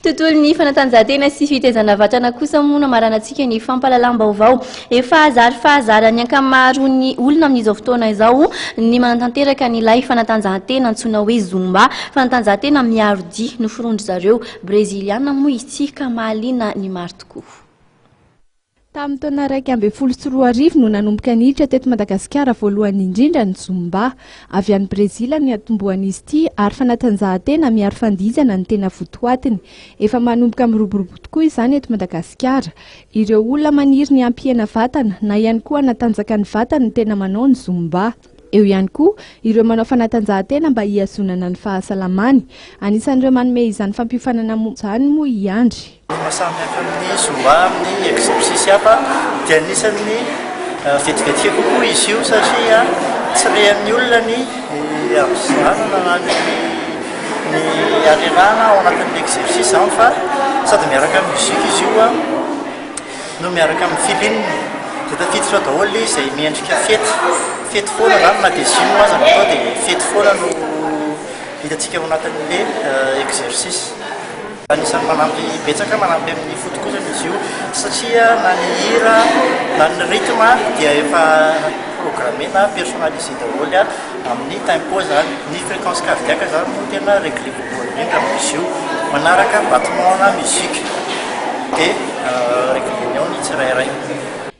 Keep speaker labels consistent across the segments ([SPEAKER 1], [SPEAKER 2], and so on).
[SPEAKER 1] Tontolon'ny fanatanjahantena sy fitaizana vatana kosa moa no hamaranantsika ny fampahalalam-baovao. Efa zary fahazaran'ny ankamaroan'ny olona amin'izao fotoana izao ny manatanteraka an'ilay fanatanjahantena antsoina hoe Zumba. Fanatanjahantena miaro dihy noforonin-dry zareo Breziliana moa izy ity ka mahaliana ny maro tokoa.
[SPEAKER 2] Tamin'ny taona 2011 no nanomboka niditra teto Madagasikara voalohany indrindra ny Zumba. Avy any Brezila no niatombohan'izy ity ary fanatanjahantena miaro fandihizana no tena votoatiny. Efa manomboka miroborobo tokoa izany eto Madagasikara. Ireo olona maniry ny hampihena vatana na ihany koa hanatanjaka ny vatany no tena manao ny Zumba. Eo ihany koa ireo manao fanatanjahantena mba hihazonana ny fahasalamany. Anisan'ireo manome izany fampiofanana izany moa i Andry.
[SPEAKER 3] Ny maha samy hafa ny Zumba amin'ny exercice hafa dia anisan'ny vetivetika kokoa izy io satria tsy rehan'ny olona ny havizanana na ny ny harerahana ao anatin'ny exercice izany fa sady miaraka amin'ny musique izy io no miaraka amin'ny feeling dia tafiditra ao daholo izay miendrika fety, fety foana izany na dia gym aza no atao dia fety foana no hitantsika ao anatin'ilay exercice. Anisan'ny manampy betsaka, manampy amin'ny foto-kozana izy io satria na ny hira na ny rythme dia efa programmé na personnalisé daholo amin'ny tempo izany. Ny fréquence cardiaque izany no tena réglé voalohany indrindra amin'izy io. Manaraka battement na musique dia réglé-ny ao ny tsirairay.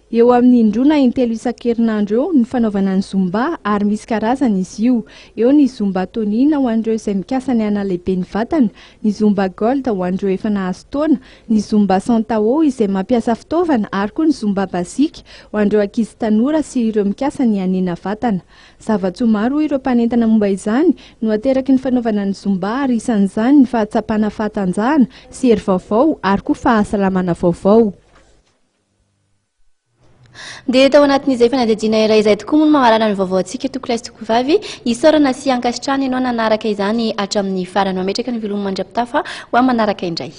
[SPEAKER 2] Eo amin'ny indroa na intelo isan-kerinandro eo ny fanaovana ny Zumba ary misy karazany izy io. Eo ny Zumba Tonina ho an'ireo izay mikasa ny hanalehibe ny vatana, ny Zumba Gold ho an'ireo efa nahazo taona, ny Zumba Santao izay mampiasa fitaovana ary koa ny Zumba Basic ho an'ireo ankizy tanora sy ireo mikasa ny hanena vatana. Zava-tsoa maro hoy ireo mpanentana momba izany no ateraky ny fanaovana ny Zumba ary isan'izany ny fahatsapana fahatanjahana sy hery vaovao ary koa fahasalamana vaovao.
[SPEAKER 1] Dia tao anatin'izay fanadihadiana iray izay tokoa moa no mamarana ny vaovaontsika tompokolahy sy tompokovavy. Isaorana sy ankasitrahana ianao nanaraka izany hatramin'ny farany. Mametraka ny veloma mandra-pitafa ho amin'ny manaraka indray.